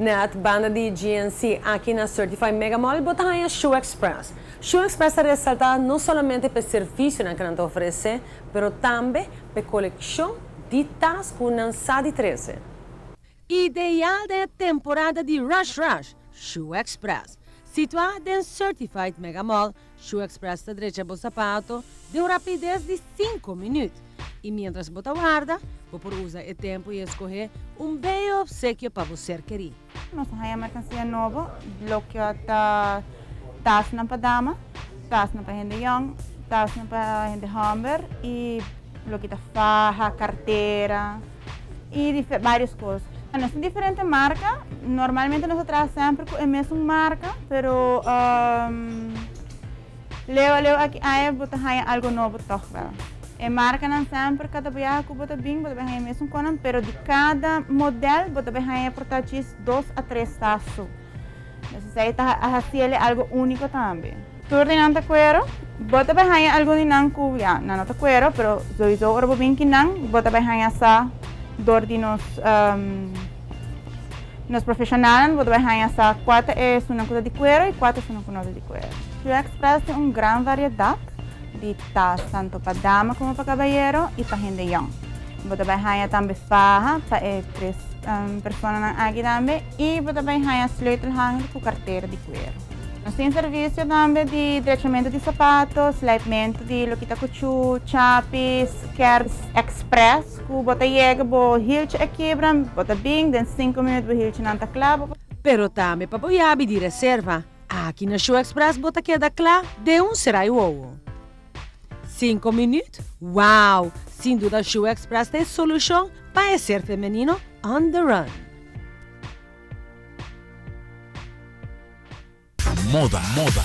Net banda di GNC aki na Certified Mega Mall bo ta haña Shoe Express. Shoe Express ta resaltá no solamente p'e servisionan ku nan ta ofresé, pero tambe p'e kolekshon di tas ku nan sa di trese. Ideal den e temporada di Rush Rush, Shoe Express. Situá den Certified Mega Mall, Shoe Express ta drecha bo sapato den un rapides di sinku minüt. I miéntras bo ta warda, bo por usa e tempu i eskohé un beyo opsekio pa bo ser kerí. Nos a haña merkansia nobo, loke ta tasnan pa dama, tasnan pa hende yòn, tasnan pa hende hòmber i loke ta faha, kartera i vários kos. Nos tin diferente marka, normalmente nos ta traha semper ku e mesun marka, pero leu a leu aki aña bo ta haña algo nobo tòg wèl. E markanan semper kada biaha ku bo ta bin bo ta bai haña e mesun konan, pero di kada modèl bo ta bai haña por ta djis dos a tres tas su. Entonces esei ta hasiel e algo úniko tambe. Tur di nan ta kuero. Bo ta bai haña algun di nan ku ya nan no ta kuero, pero souiso ora bo bin ki nan bo ta bai haña sa dor di nos nos profeshonalnan bo ta bai haña sa kua ta e esunnan ku ta di kuero i kua ta esunnan ku no ta di kuero. Shoe Express tin un gran variedat di tas tanto pa dama komo pa kabayero i pa hende yòn. Bo ta bai haña tambe faha pa e tres personanan aki tambe i bo ta bai haña sleutelhanger ku kartera di kuero. Nos tin servisio tambe di drechamentu di sapato, slijpmentu di loke ta kuchú, chapis, kers express ku bo ta yega bo hilchi a kibra, bo ta bin den sinku minüt bo hilchinan ta kla. Pero tambe pa bo yabi di reserva. Aki na Shoe Express bo ta keda kla den un serai wowo. Cinco minuut? Wow! Sin duda Shoe Express ta e solucion pa e ser femenino on the run. Moda, moda.